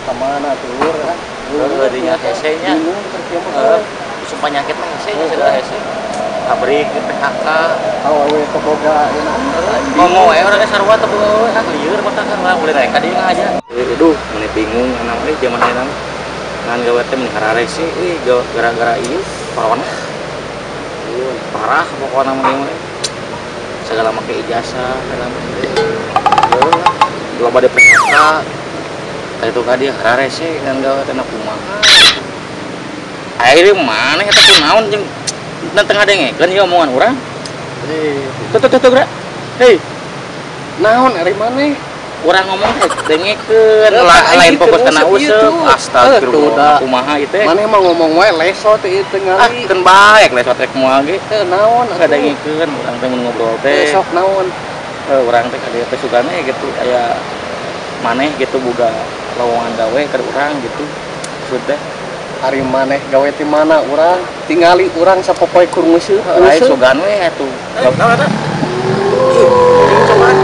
Ka mana tuh urang? Heuh dinya hese nya. Bingung keur kieu mah. Usum panyakit mah hese nya segala hese. Pabrik PHK, awewe teu boga ngomong we urang teh sarua teu boga awewe ah lieur mah tah urang ulin rek ka dieu aja. Aduh, meni bingung anak euy zaman ayeuna mah. Ngan gawe teh meni hararese euy gara-gara ieu corona. Parah pokokna mah ieu mah. Segala make ijazah segala mah. Loba di PHK. Tah itu ka dieu hararese ngan gawe teh na kumaha. Akhirnya maneh eta kunaon jeung tengah dengekeun ieu omongan urang. Tuh tuh tuh geura. Hei. Naon ari maneh? Urang ngomong teh dengekeun lain fokus kana useup. Astagfirullah, kumaha ieu teh? Maneh mah ngomong wae lesot ieu teh ngali. Ah, keun bae lesot rek moal ge. Teu naon atuh. Kadengekeun urang teh mun ngobrol teh. Sok naon? Urang teh ka dieu teh sugane gitu aya maneh gitu boga lowongan gawe ka urang gitu. Maksud teh ari maneh gawe ti mana urang tingali urang sapopoe kur ngeuseut. Lain sugan we atuh. Naon eta? Cobaan.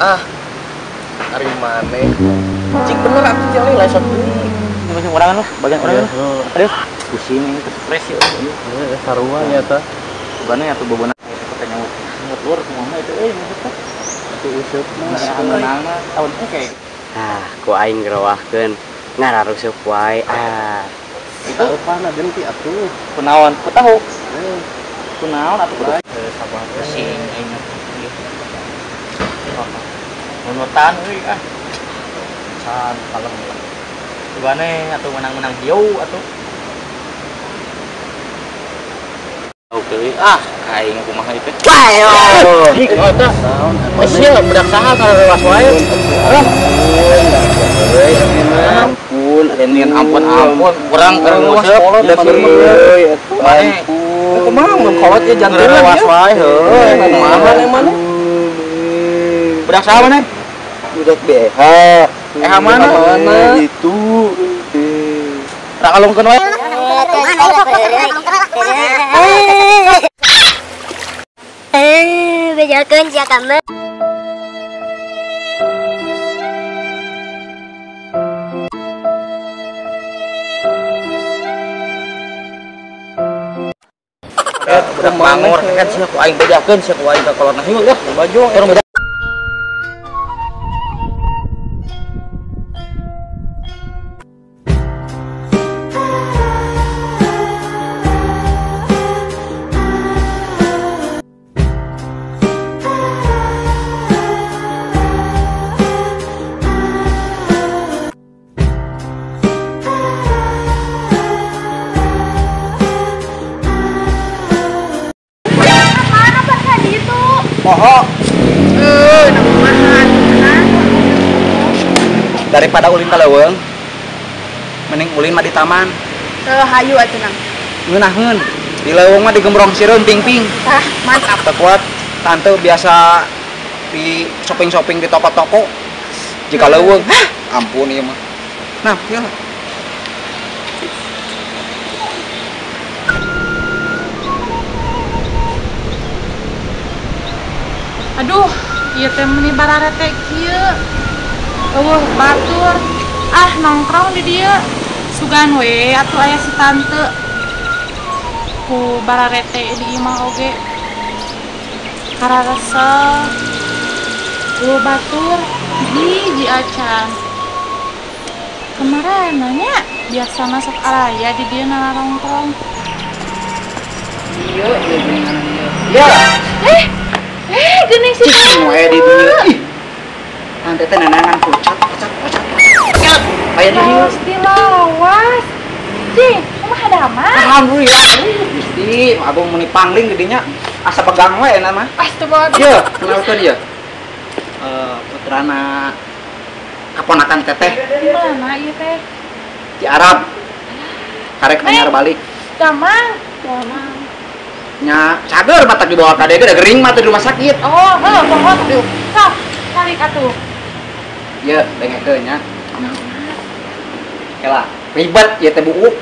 Ah, ari maneh. Cing bener atuh jale lesot deui. Bagian orangan lah, bagian orangan. Aduh, pusing ini stres ya. Heeh, sarua nya tah. Sugane atuh bobona teh nyamuk lur kumaha itu euy maksudna. Atuh useup mah meunangna tahun oke. Ah, ku aing ngerowahkeun ngararusup wae ah. Itu rupana genti atuh. Kunaon? Ku tahu. Kunaon atuh kudu. Sabar pusing aing. Nunutan euy ah. Can kalem lah. Sugane atuh menang-menang hieu atuh. Oke, ah aing kumaha ieu teh. Wae. Ih, eta. Sia budak saha kareuwas wae. Ampun, ampun, ampun, urang kareuwas kolot euy. Maneh kumaha mun kolot ieu jantungan kareuwas wae heuh. Kumaha maneh? Budak saha maneh? Budak BH. Eh mana? Itu. Ra kalungkeun wae. Bejakeun sia kamu. Budak mangor kan sia ku aing bejakeun sia ku aing ka kolotna hieu ya bajong urang beja. Poho. Daripada ulin ka leuweung, mending ulin mah di taman. Heuh, hayu atuh nang. Ngeunaheun. Di leuweung mah digembrong sireum ping-ping. Tah, mantap. Teu kuat tante biasa di shopping-shopping di toko-toko. Jika leuweung, hah, ampun ieu mah. Nah, ieu lah. Aduh, ieu teh meuni bararete kieu. Eueuh batur. Ah, nongkrong di dieu. Sugan we atuh aya si tante. Ku bararete di imah oge. Kararesel. Eueuh batur hiji acan. Kemarin nanya biasa masuk araya di dieu nongkrong. Ieu ieu geuningan ieu. Ya. Geuning si tante. Ih, di dieu. Ih. Tante teh nanangan pucat, pucat, pucat. Aya di dieu. Gusti lawas. Cing, kumaha damang? Alhamdulillah. Gusti, abang meuni pangling gedinya asa pegang we enak mah. Astagfirullah. Ieu, kenalkeun ieu. Putrana kaponakan teteh. Di mana ieu teh? Di Arab. Karek anyar balik. Damang. Damang. Nya cager mata dibawa ka dieu ge gering mah di rumah sakit. Oh, heuh, pokok. Sok, balik atuh. Ieu dengekeun nya. Kela, ribet ieu teh buuk.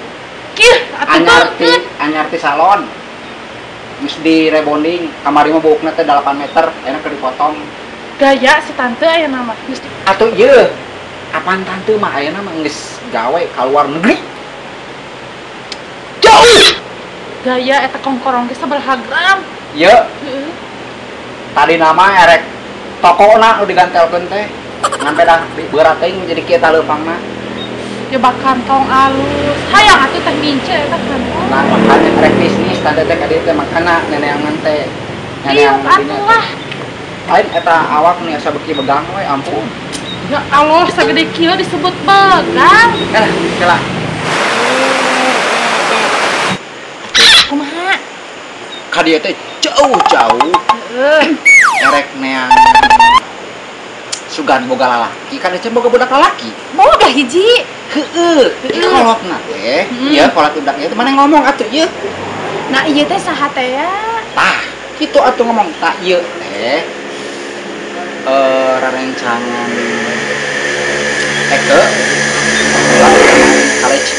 Kih, atuh anyar ti salon. Geus di rebonding, kamari mah buukna teh 8 meter, enak keur dipotong. Gaya si tante ayeuna mah. Geus atuh ieu. Apaan tante mah ayeuna mah geus gawe ka luar negeri. Jauh. Gaya eta kongkorong geus sabaraha gram. Ieu. Heeh. Tadi nama erek tokona nu digantelkeun teh. Ngan pedah beurat teuing jadi kieu tah leumpangna. Coba kantong alus. Hayang atuh teh mince eta kantong. Nah, makanya rek bisnis tante teh ka dieu teh makana neneangan teh. Ieu atuh lah. Lain eta awak nih asa beuki begang we, ampun. Ya Allah, sagede kieu disebut begang. Eh, kela. Kumaha? Ka dieu teh jauh-jauh. Heeh. Erek neang sugan boga lalaki, kan teh boga budak lalaki. Boga hiji. Heeh, kolotna teh, ieu kolot budak ieu teh mana ngomong atuh ieu. Nah, ieu teh saha teh ya? Tah, kitu atuh ngomong tah ieu teh. Rerencangan Eke college.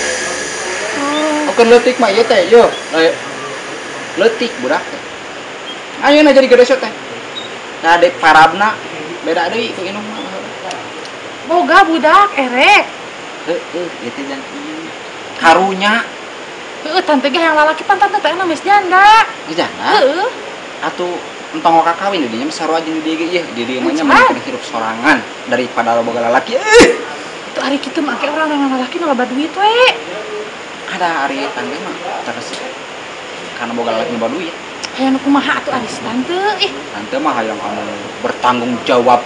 Oh. Oke leutik mah ieu teh, ieu. Leutik budak teh. Ayeuna jadi gede teh. Nah, dek parabna beda deui ku indung mah. Boga budak erek. Heeh, ieu teh jang ieu. Karunya. Heeh, tante ge yang lalaki pan tante teh geus janda. Geus janda? Heeh. Atuh entong ka kawin di dinya mah sarua jeung di dieu ge ieu. Di dieu mah nya mending hirup sorangan daripada boga lalaki. Itu ari kitu mah engke urang yang lalaki nu loba duit we. Ada ari tante mah terus karena boga lalaki nu loba duit. Hayang nu kumaha atuh ari si tante ih. Tante mah hayang anu bertanggung jawab.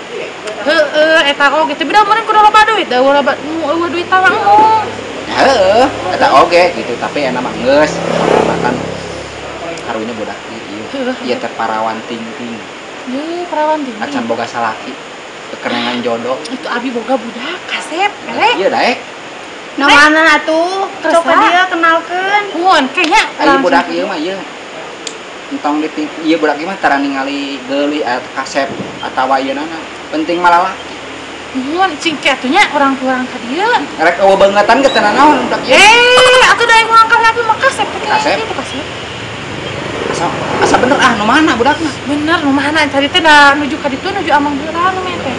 Heeh, eta oge teh beda meureun kudu loba duit, da loba eueuh duit tawang embung. Heeh, eta oge gitu tapi enak mah geus kan karunya budak ieu. Ieu teh parawan ting-ting. Ye, parawan ting. Acan boga salaki. Kekenangan jodoh. Itu abi boga budak kasep, elek. Ieu daek. Nah mana atuh? Coba dia kenalkeun. Mun, kayaknya ari budak ieu mah ieu. Entong di ieu budak ieu mah tara ningali geuli atau kasep atawa ieu nana. Penting mah lalaki. Mun cing ke atuh nya urang-urang ka dieu. Rek eueuh beungetan ge teu nanaon budak ieu. Eh, atuh daek ngangkang abi mah kasep teh. Kasep. Itu kasep. Asa bener ah nu mana budakna? Bener nu mana tadi teh da nuju ka ditu nuju amang heula nu teh.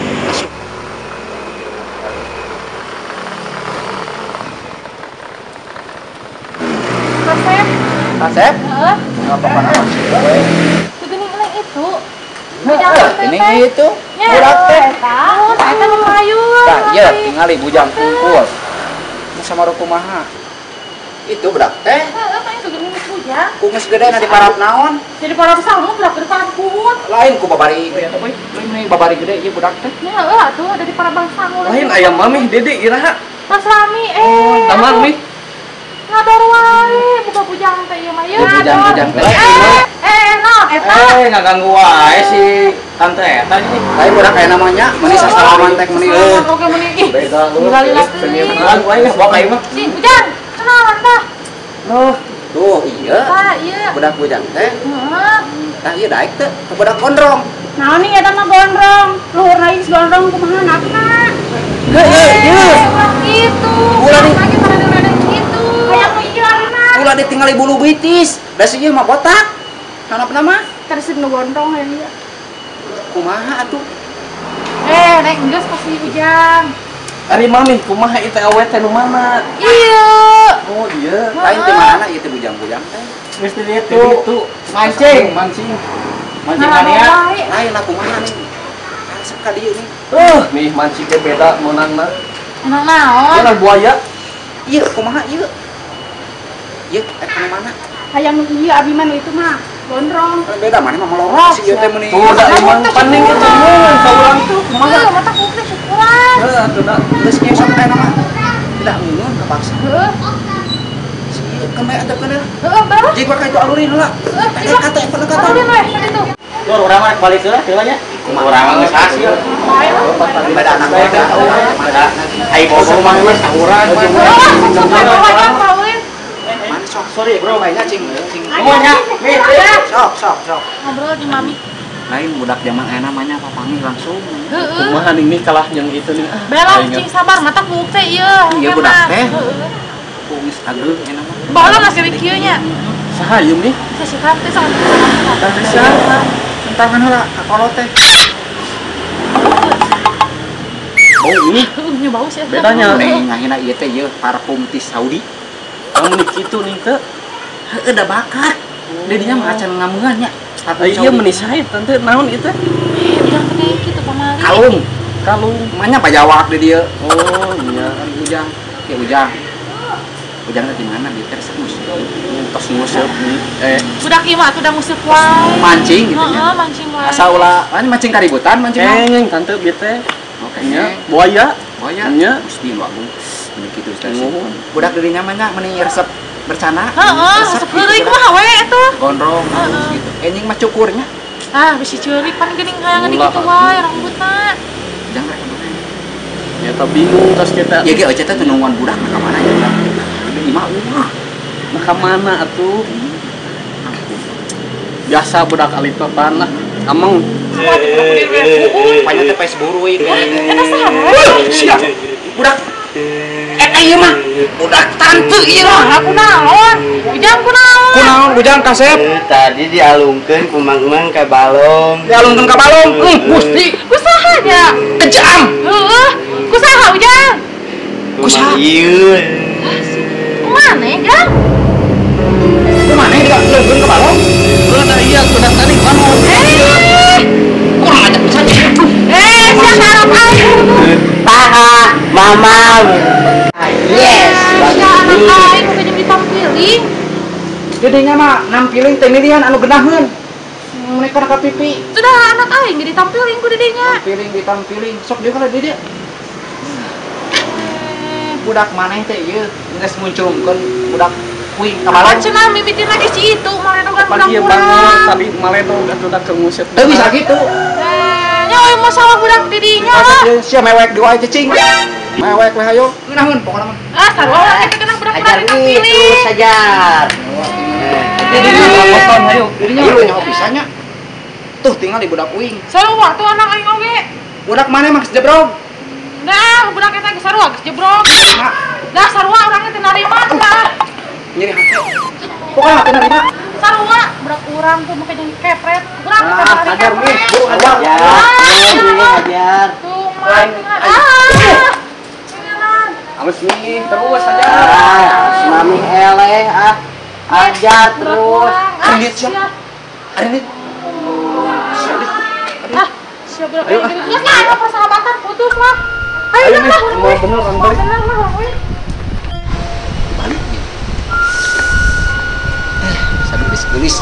Kasep. Kasep? Heeh. Apa mana? Itu geuning itu. Ini itu. Budak teh. Eta, eta nu payun. Tah, ieu tingali bujang kungkul. Sama kumaha? Itu budak teh. Heeh, tah itu geuning bujang. Ku geus gede na di parap naon? Jadi parap sangu budak di parap kuut. Lain ku babari gede teh, lain babari gede ieu budak teh. Nya heueuh atuh ada di parap bang sangu. Lain ayam mami Dede iraha. Tas rami taman mih. Ngador wae buka bujang teh ieu mah ieu. Bujang-bujang teh. Naon eta? Ngaganggu wae si tante eta ini. Lain budak aya namanya, meuni sasalaman teh meuni eueuh. Oke meuni ih. Beda lu. Kenalan wae bawa ka ieu mah. Si bujang, kenalan tah. Loh, tuh iya. Tah ieu. Budak bujang teh. Heeh. Tah ieu daek teh ka budak gondrong. Naon nih eta mah gondrong? Luhurna geus gondrong kumaha nakna? Heueuh, ieu. Urang kitu. Ulah di lagi parade-parade kitu. Hayang nu ieu arina. Ulah ditinggali bulu bitis. Da si ieu mah botak. Hanapna mah terus nu gondrong hayang ieu. Kumaha atuh? Rek geus pasti ujang. Ari mami kumaha ieu teh awe teh nu mana? Ieu. Oh iya. Lain teh mana ieu teh bujang-bujang teh. Geus di ditu. Mancing, mancing. Mancing mania. Lain aku kumaha nih. Karesep ka dieu nih. Nih mancing teh beda meunangna. Menang naon? Ieu buaya. Ieu kumaha ieu? Ieu eta nu mana? Hayang nu ieu abi mah nu itu mah gondrong. Beda mana mah melorot si ieu teh meuni. Tuh da emang paning itu mun ka urang tuh kumaha? Heuh, mata kuuk teh syukuran. Heuh atuh da. Geus kieu sok aya nama. Tidak ngeungeun kapaksa. Heuh. Si ieu keun bae atuh keun. Heuh, bae. Jig ka itu alurin heula. Kata kata. Alurin we itu. Lur urang mah balik heula heula nya. Urang mah geus hasil. Beda anak beda. Beda. Ai bobo mah geus sahuran. Man sok. Sorry bro, mainnya cing cing. Semuanya. Sok sok sok. Ngobrol di mami. Lain budak zaman aya namanya papanggih langsung. Heeh. Kumaha nih kalah jeung itu nih. Belah cing sabar mata buuk teh ieu. Iya budak teh. Kumis ageung aya nama. Baheula masih kieu nya. Saha ieu mih? Si tante saha? Tante saha? Entangan heula ka kolot teh. Bau ini. Nya bau sih. Bedanya ngahina ieu teh ieu parfum ti Saudi. Kamu nih kitu nih teh. Heueuh da bakat. Didinya mah acan ngameungan nya. Iya meni sae tante naon ieu teh? Urang teh kitu pamali. Kalung. Kalung. Manya pajawak di dieu. Oh iya, Ujang. Ya Ujang. Ujang teh di mana di teh resep tos nguseup nih. Budak ieu mah atuh da nguseup wae. Mancing gitu nya. Heeh, mancing wae. Asa ulah, mancing kaributan mancing. Kengeng tante bieu teh. Oke nya, buaya. Buaya. Nya, Gusti nu agung. Meni kitu teh. Budak dirinya mah nya meni resep bercana. Heeh, resep heureuy kumaha we atuh. Gondrong halus gitu. Enjing mah cukurnya. Ah, bisi ceurik pan geuning hayang di kitu wae rambutna. Jangan rek mana. Ya teh bingung tos kita. Ya ge eueuh teh nungguan budak ka mana ya budak. Ini mah eueuh. Nah ka mana atuh? Biasa budak alit mah pan lah. Ameng. Banyak teh pes buru ieu. Eta saha? Sia. Budak eta ieu mah budak tante ieu mah. Aku naon? Ujang kunaon? Kunaon Ujang kasep? Tadi dialungkeun ku Mang-mang ka balong. Dialungkeun ka balong. Gusti. Kusaha nya? Kejam. Heueuh. Kusaha Ujang? Kusaha ieu. Kumaha Jang? Kumaha dialungkeun ka balong? Heueuh da ieu budak tadi anu. Kurang ajar pisan. Sia harap aing. Paha, mamam. Yes. Sia anak aing ku jeung ditampiling. Jadinya mah nampiling teh milihan anu genaheun. Mereka ka pipi. Sudah anak aing jadi tampiling ku didinya. Tampiling ditampiling. Sok dia kana di dieu. Budak maneh teh ieu geus muncrungkeun budak kuing ka balong. Cenah mimitina ge si itu maledogan budak urang. Bangun tadi maledog atuh da keunguseup. Teu bisa kitu. Nya euy masalah budak didinya. Sia mewek di wae cicing. Mewek we hayo. Ngeunaheun pokona mah. Ah sarua urang teh kena budak-budak ditampiling. Terus ajar. Jadinya moton hayo. Jadinya nyaho pisan nya. Tuh tinggal di budak uing. Sarua tuh anak aing oge. Budak maneh mah geus jebrog. Dah, budak eta geus sarua geus jebrog. Dah sarua urang teh narima dah. Nyeri hate. Pokona teh narima. Sarua budak urang tuh make jeung kepret. Urang teh hajar mih, buru hajar. Hajar. Tuh mah. Ah. Halus nih terus aja. Mami eleh ah. Ajar terus. Arindit siap. Arindit. Ah, siap budak aing. Geus lah, ada persahabatan putus lah. Ayo lah. Mau bener kan balik. Bener lah, balik. Sadu geus geulis.